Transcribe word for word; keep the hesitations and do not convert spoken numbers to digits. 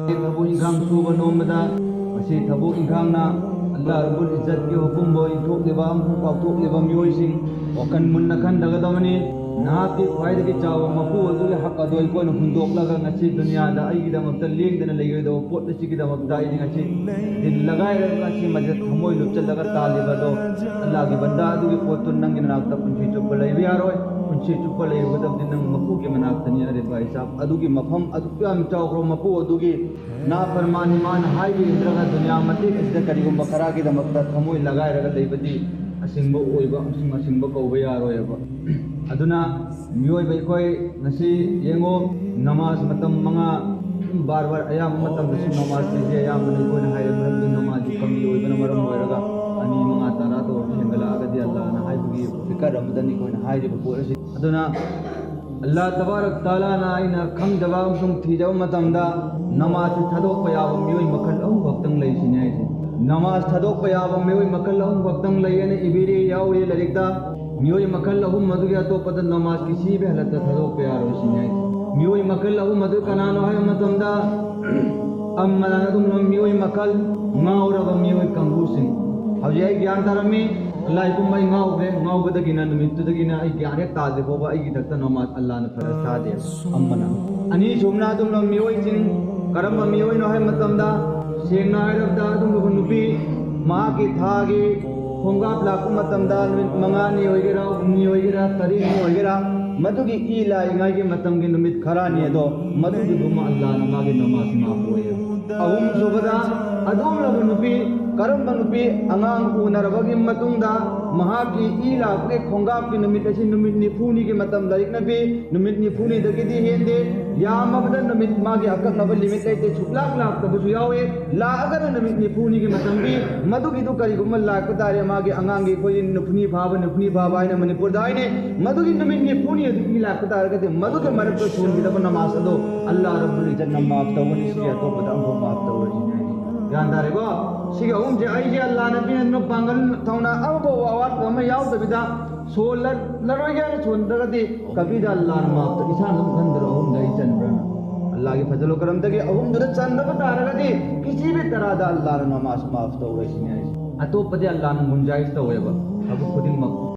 ꯊꯕꯛ ꯏꯪꯈꯥꯡ ꯁꯨꯕ ꯅꯣꯝꯕꯗ ꯃꯁꯤ ꯊꯕꯛ ꯏꯪꯈꯥꯡꯅ ꯑꯜꯂꯥꯍ ꯔꯕꯨꯜ ꯏꯖꯠꯀꯤ ꯍꯨꯀꯨꯝꯕꯨ ꯏꯟꯊꯣꯛꯂꯤꯕ ꯑꯃꯁꯨꯡ ꯀꯥꯎꯊꯣꯛꯂꯤꯕ ꯃꯤꯑꯣꯏꯁꯤꯡ ꯋꯥꯈꯜ ꯃꯨꯟꯅ ꯈꯟꯊꯒꯗꯕꯅꯤ꯫ ꯅꯍꯥꯛꯀꯤ ꯈ꯭ꯋꯥꯏꯗꯒꯤ ꯆꯥꯎꯕ ꯃꯄꯨ ꯑꯗꯨꯒꯤ ꯍꯛ ꯑꯗꯨ ꯑꯩꯈꯣꯏꯅ ꯍꯨꯟꯗꯣꯛꯂꯒ ꯉꯁꯤ ꯗꯨꯅꯤꯌꯥꯗ ꯑꯩꯒꯤꯗꯃꯛꯇ ꯂꯦꯡꯗꯅ ꯂꯩꯔꯣꯏꯗꯕ ꯄꯣꯠ ꯑꯁꯤꯒꯤꯗꯃꯛꯇ ꯑꯩꯗꯤ ꯉꯁꯤ ꯗꯤꯜ ꯂꯒꯥꯏꯔꯒ ꯉꯁꯤ ꯃꯁꯤꯗ ꯊꯃꯣꯏ ꯂꯨꯞꯆꯜꯂꯒ ꯇꯥꯜꯂꯤꯕ ꯑꯗꯣ ꯑꯜꯂꯥꯍꯒꯤ ꯕꯟꯗꯥ ꯑꯗꯨꯒꯤ ꯄꯣꯠꯇꯨ ꯅꯪꯒꯤ ꯅꯅꯥꯛꯇ ꯄꯨꯟꯁꯤ ꯆꯨꯞꯄ ꯂꯩꯕ ꯌꯥꯔꯣꯏ꯫ ꯄꯨꯟꯁꯤ ꯆꯨꯞꯄ ꯂꯩꯔꯨꯒꯗꯕꯗꯤ ꯅꯪ ꯃꯄꯨꯒꯤ ꯃꯅꯥꯛꯇꯅꯤ꯫ ꯑꯔꯦꯕ ꯍꯤꯁꯥꯕ ꯑꯗꯨꯒꯤ ꯃꯐꯝ ꯑꯗꯨꯛ ꯌꯥꯝ ꯆꯥꯎꯈ꯭ꯔꯕ ꯃꯄꯨ ꯑꯗꯨꯒꯤ ꯅꯥꯐꯔꯃꯥꯅꯤ ꯃꯥꯅ ꯍꯥꯏꯕ ꯏꯟꯗ꯭ꯔꯒ ꯗꯨꯅꯤꯌꯥ ꯃꯇꯦꯛ ꯑꯁꯤꯗ ꯀꯔꯤꯒꯨꯝꯕ ꯈꯔꯒꯤꯗꯃꯛꯇ ꯊꯃꯣꯏ ꯂꯒꯥꯏꯔꯒ ꯂꯩꯕꯗꯤ ꯑꯁꯤꯡꯕ ꯑꯣꯏꯕ ꯑꯃꯁꯨꯡ ꯑꯁꯤꯡꯕ ꯀꯧꯕ ꯌꯥꯔꯣꯏꯕ꯫ ꯑꯗꯨꯅ ꯃꯤꯑꯣꯏꯕ ꯑꯩꯈꯣꯏ ꯉꯁꯤ ꯌꯦꯡꯉꯣ, ꯅꯃꯥꯖ ꯃꯇꯝ ꯃꯉꯥ ꯕꯥꯔ ꯕꯥꯔ ꯑꯌꯥꯝꯕ ꯃꯇꯝꯗꯁꯨ ꯅꯃꯥꯖ ꯄꯤꯖꯩ꯫ ꯑꯌꯥꯝꯕꯅ ꯑꯩꯈꯣꯏꯅ ꯍꯥꯏꯔꯤꯕ ꯃꯔꯝꯗꯤ ꯅꯃꯥꯖꯒꯤ ꯀꯃꯤ ꯑꯣꯏꯕꯅ ꯃꯔꯝ ꯑꯣꯏꯔꯒ ꯑꯅꯤ ꯃꯉꯥ ꯇꯔꯥ ꯇꯧꯔ ꯍꯦꯟꯒꯠꯂꯛꯑꯒꯗꯤ ꯑꯜꯂꯥꯍꯅ ꯍꯥꯏꯕꯒꯤ ꯐꯤꯀꯔ ꯑꯃꯗꯅꯤ ꯑꯩꯈꯣꯏꯅ ꯍꯥꯏꯔꯤꯕ ꯄꯣꯠ ꯑꯁꯤ꯫ ꯑꯗꯨꯅ ꯑꯜꯂꯥꯍ ꯇꯕꯥꯔꯛ ꯇꯥꯂꯥꯅ ꯑꯩꯅ ꯈꯪꯗꯕ ꯑꯃꯁꯨꯡ ꯊꯤꯖꯕ ꯃꯇꯝꯗ ꯅꯃꯥꯖꯁꯤ ꯊꯥꯗꯣꯛꯄ ꯌꯥꯕ ꯃꯤꯑꯣꯏ ꯃꯈꯜ ꯑꯍꯨꯝ ꯈꯛꯇꯪ ꯂꯩ ꯁꯤꯅꯤ ꯍꯥꯏꯁꯦ꯫ ꯅꯃꯥꯖ ꯊꯥꯗꯣꯛꯄ ꯌꯥꯕ ꯃꯤꯑꯣꯏ ꯃꯈꯜ ꯑꯍꯨꯝ ꯈꯛꯇꯪ ꯂꯩ ꯍꯥꯏꯅ ꯏꯕꯤꯔꯤ, ꯌꯥꯎꯔꯤ ꯂꯥꯏꯔꯤꯛꯇ꯫ ꯃꯤꯑꯣꯏ ꯃꯈꯜ ꯑꯍꯨꯝ ꯑꯗꯨꯒꯤ ꯑꯇꯣꯞꯄꯗ ꯅꯃꯥꯖꯀꯤ ꯁꯤꯕ ꯍꯥꯂꯠꯇ ꯊꯥꯗꯣꯛꯄ ꯌꯥꯔꯣꯏ ꯁꯤꯅꯤ ꯍꯥꯏꯁꯦ꯫ ꯃꯤꯑꯣꯏ ꯃꯈꯜ ꯑꯍꯨꯝ ꯑꯗꯨ ꯀꯅꯥꯅꯣ ꯍꯥꯏꯕ ꯃꯇꯝꯗ ꯑꯃꯅ ꯑꯗꯨꯝ ꯃꯤꯑꯣꯏ ꯃꯈꯜ ꯉꯥꯎꯔꯕ ꯃꯤꯑꯣꯏ ꯀꯥꯡꯕꯨꯁꯤꯡ꯫ ꯍꯧꯖꯤꯛ ꯑꯩ ꯒ꯭ꯌꯥꯟ ꯇꯥꯔꯝꯃꯤ, ꯂꯥꯏ ꯀꯨꯝꯕ ꯑꯩ ꯉꯥꯎꯈ꯭ꯔꯦ, ꯉꯥꯎꯕꯗꯒꯤꯅ ꯅꯨꯃꯤꯠꯇꯨꯗꯒꯤꯅ ꯑꯩ ꯒ꯭ꯌꯥꯟ ꯍꯦꯛ ꯇꯥꯗ꯭ꯔꯤ ꯐꯥꯎꯕ ꯑꯩꯒꯤ ꯏꯊꯛꯇ ꯅꯃꯥꯖ ꯑꯜꯂꯥꯍꯅ ꯐꯔꯖ ꯊꯥꯗꯦ꯫ ꯑꯃꯅ ꯑꯅꯤꯁꯨꯕꯅ ꯑꯗꯨꯝꯅ ꯃꯤꯑꯣꯏꯁꯤꯡ ꯀꯔꯝꯕ ꯃꯤꯑꯣꯏꯅꯣ ꯍꯥꯏꯕ ꯃꯇꯝꯗ ꯁꯦꯡꯅ ꯍꯥꯏꯔꯕꯗ ꯑꯗꯨꯝꯂꯕ ꯅꯨꯄꯤ ꯃꯍꯥꯛꯀꯤ ꯊꯥꯒꯤ ꯈꯣꯡꯀꯥꯞ ꯂꯥꯛꯄ ꯃꯇꯝꯗ ꯅꯨꯃꯤꯠ ꯃꯉꯥꯅꯤ ꯑꯣꯏꯒꯦꯔꯥ, ꯍꯨꯝꯅꯤ ꯑꯣꯏꯒꯦꯔꯥ, ꯇꯔꯦꯠꯅꯤ ꯑꯣꯏꯒꯦꯔꯥ, ꯃꯗꯨꯒꯤ ꯏ ꯂꯥꯛꯏꯉꯥꯏꯒꯤ ꯃꯇꯝꯒꯤ ꯅꯨꯃꯤꯠ ꯈꯔꯅꯤ ꯑꯗꯣ ꯃꯗꯨꯒꯤꯗꯨꯃ ꯑꯜꯂꯥꯍꯅ ꯃꯥꯒꯤ ꯅꯃꯥꯖ ꯃꯥꯐ ꯑꯣꯏꯌꯦ꯫ ꯑꯍꯨꯝꯁꯨꯕꯗ ꯑꯗꯨꯝꯂꯕ ꯅꯨꯄꯤ, ꯀꯔꯝꯕ ꯅꯨꯄꯤ ꯑꯉꯥꯡ ꯎꯅꯔꯕꯒꯤ ꯃꯇꯨꯡꯗ ꯃꯍꯥꯛꯀꯤ ꯏ ꯂꯥꯛꯄꯒꯤ ꯈꯣꯡꯒꯥꯞꯀꯤ ꯅꯨꯃꯤꯠ ꯑꯁꯤ ꯅꯨꯃꯤꯠ ꯅꯤꯐꯨꯅꯤꯒꯤ ꯃꯇꯝ ꯂꯥꯏꯔꯤꯛꯅ ꯄꯤ꯫ ꯅꯨꯃꯤꯠ ꯅꯤꯐꯨꯅꯤꯗꯒꯤꯗꯤ ꯍꯦꯟꯗꯦ꯫ ꯌꯥꯝꯃꯕꯗ ꯅꯨꯃꯤꯠ ꯃꯥꯒꯤ ꯑꯀꯛꯅꯕ ꯂꯤꯃꯤꯠ ꯂꯩꯇꯦ꯫ ꯁꯨꯛꯂꯥꯛ ꯂꯥꯛꯇꯕꯁꯨ ꯌꯥꯎꯋꯦ꯫ ꯂꯥꯛꯑꯒꯅ ꯅꯨꯃꯤꯠ ꯅꯤꯐꯨꯅꯤꯒꯤ ꯃꯇꯝ ꯄꯤ꯫ ꯃꯗꯨꯒꯤꯗꯨ ꯀꯔꯤꯒꯨꯝꯕ ꯂꯥꯛꯄ ꯇꯥꯔꯦ, ꯃꯥꯒꯤ ꯑꯉꯥꯡꯒꯤ ꯑꯩꯈꯣꯏꯒꯤ ꯅꯨꯐꯨꯅꯤ ꯐꯥꯕ, ꯅꯨꯐꯨꯅꯤ ꯐꯥꯕ ꯍꯥꯏꯅ ꯃꯅꯤꯄꯨꯔꯗ ꯍꯥꯏꯅꯩ꯫ ꯃꯗꯨꯒꯤ ꯅꯨꯃꯤꯠ ꯅꯤꯐꯨꯅꯤ ꯑꯗꯨꯒꯤ ꯂꯥꯛꯄ ꯇꯥꯔꯒꯗꯤ ꯃꯗꯨꯒꯤ ꯃꯔꯛꯇ ꯁꯣꯟꯈꯤꯗꯕ ꯅꯃꯥꯖ ꯑꯗꯣ ꯑꯜꯂꯥꯍ ꯔꯕꯨꯜ ꯏꯖꯠꯅ ꯃꯥꯐ ꯇꯧꯒꯅꯤ꯫ ꯁꯤꯒꯤ ꯑꯇꯣꯞꯄꯗ ꯑꯃꯐꯥꯎ ꯃꯥꯐ ꯇꯧꯔꯣꯏ ꯁꯤꯅꯤ ꯍꯥꯏꯁꯦ꯫ ꯒ꯭ꯌꯥꯟ ꯇꯥꯔꯦꯀꯣ? ꯁꯤꯒꯤ ꯑꯍꯨꯝꯁꯦ ꯑꯩꯁꯦ ꯑꯜꯂꯥꯍꯅ ꯄꯤꯔꯝꯕ ꯄꯥꯡꯒꯜ ꯊꯧꯅꯥ ꯑꯃꯐꯥꯎ ꯑꯋꯥꯠꯄ ꯑꯃ ꯌꯥꯎꯗꯕꯤꯗ ꯁꯣꯜꯂꯔꯣꯏꯒꯦ ꯍꯥꯏꯅ ꯁꯣꯟꯗ꯭ꯔꯒꯗꯤ ꯀꯕꯤꯗ ꯑꯜꯂꯥꯍꯅ ꯃꯥꯐ ꯇꯧ꯫ ꯏꯁꯥꯅ ꯑꯗꯨꯝ ꯈꯟꯗ꯭ꯔꯣ ꯑꯍꯨꯝꯗ ꯑꯩ ꯆꯟꯕ꯭ꯔꯅ? ꯑꯜꯂꯥꯍꯒꯤ ꯐꯖꯜꯂꯣ ꯀꯔꯝꯗꯒꯤ ꯑꯍꯨꯝꯗꯨꯗ ꯆꯟꯗꯕ ꯇꯥꯔꯒꯗꯤ ꯀꯤꯁꯤ ꯕꯤ ꯇꯔꯥꯗ ꯑꯜꯂꯥꯅ ꯅꯃꯥꯖ ꯃꯥꯐ ꯇꯧꯔꯣꯏ ꯁꯤꯅꯤ ꯍꯥꯏꯁꯦ꯫ ꯑꯇꯣꯞꯄꯗꯤ ꯑꯜꯂꯥꯅ ꯒꯨꯟꯖꯥꯏꯁ ꯇꯧꯋꯦꯕ ꯊꯕꯛ ꯈꯨꯗꯤꯡꯃꯛ꯫